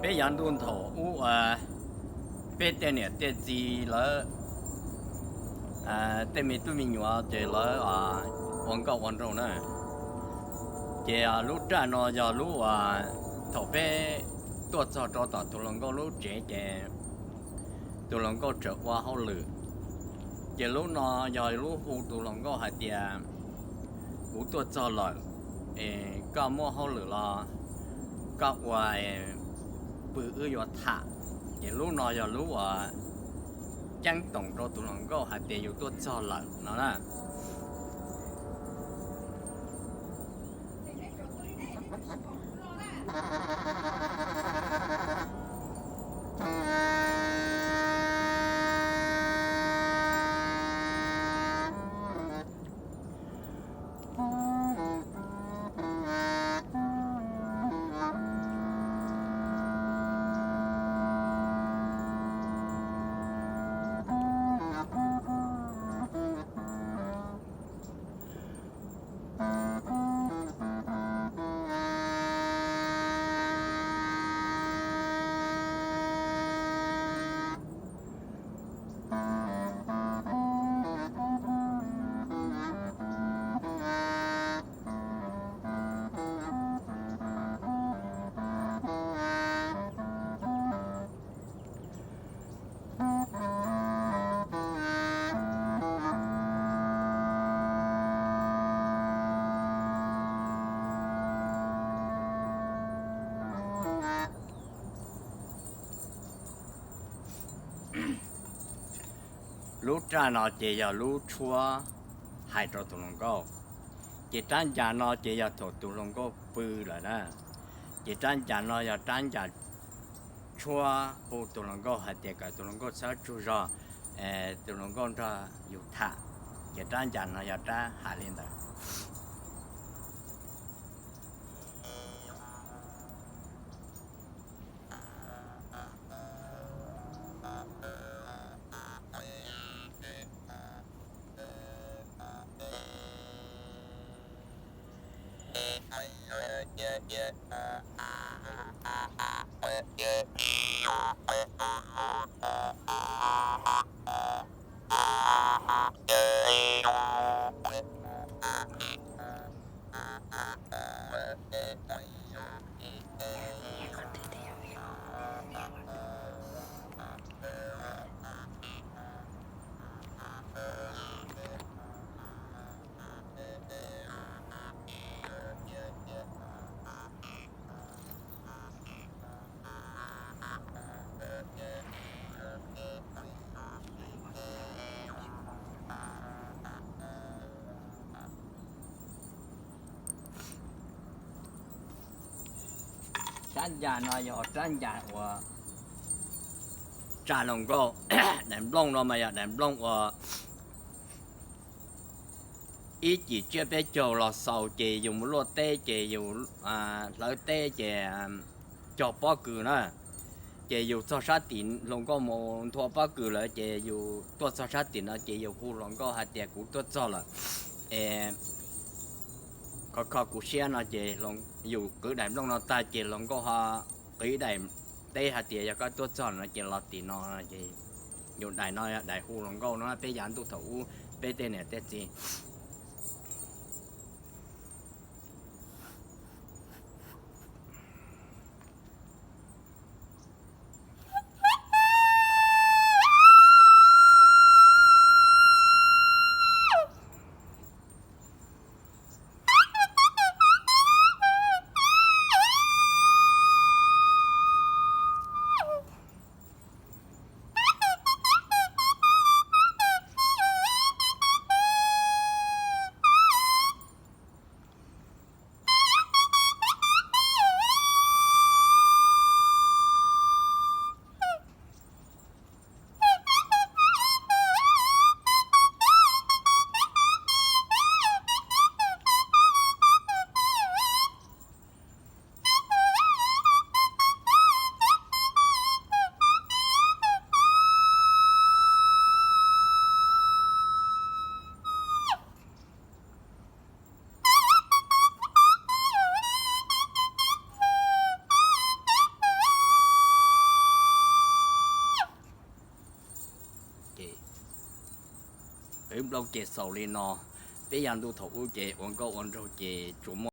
Peb yav ntuj thaum ub, peb tej niam tej txiv lawv tej me tub me nyuam ces lawv ua nkauj ua nraug na. Ces lub raj no yog lub uas thaum peb tuaj txog rau tom tus hluas nkauj lub tsev ces tus hluas nkauj tseem ua hauj lwm. Ces lub no yog lub hu tus hluas nkauj hais tias, kuv tuaj txog lawm, es koj muaj hauj lwm los koj ua, pw wb yuav tham. Ces lub no yog lub uas ceeb toom rau tus hluas nkauj hais tias yus tuaj txog lawm no na. Lub raj no ces yog lub tshuab hais rau tus hluas nkauj. Ces rab ncas no ces yog thaum tus hluas nkauj pw lawm na. Ces rab ncas no yog rab ncas tshuab hu tus hluas nkauj hais tias kom tus hluas nkauj txhob tsaug zog, tus hluas nkauj nrog yus tham. Ces rab ncas no yog rab hais li ntawd. Rab ncas no yog rab ncas uas tsa hluas nkauj. Daim nplooj no mas yog daim nplooj uas ib cim tsiab peb caug los xaus ces yus mus luaj teb ces yus hlawv teb ces cog pob kws na. Ces yus txog sab tim hluas nkauj mus nthua pob kws lawm ces yus tuaj txog sab tim no ces yus hu hluas nkauj hais tias kuv tuaj txog lawm. Es kho kho kuv siab no ces yus qwv daim nplooj no tag ces hluas nkauj ho qwv daim teb hais tias yog koj tuaj txog no ces los tim no. Ces yus daim no yog daim hu hluas nkauj no peb yav ntuj thaum ub peb tej niam tej txiv. Qwv Nplog ces xaus li no. Peb yog ntuj thaum ub ces ua nkauj ua nraug ces tsuas muaj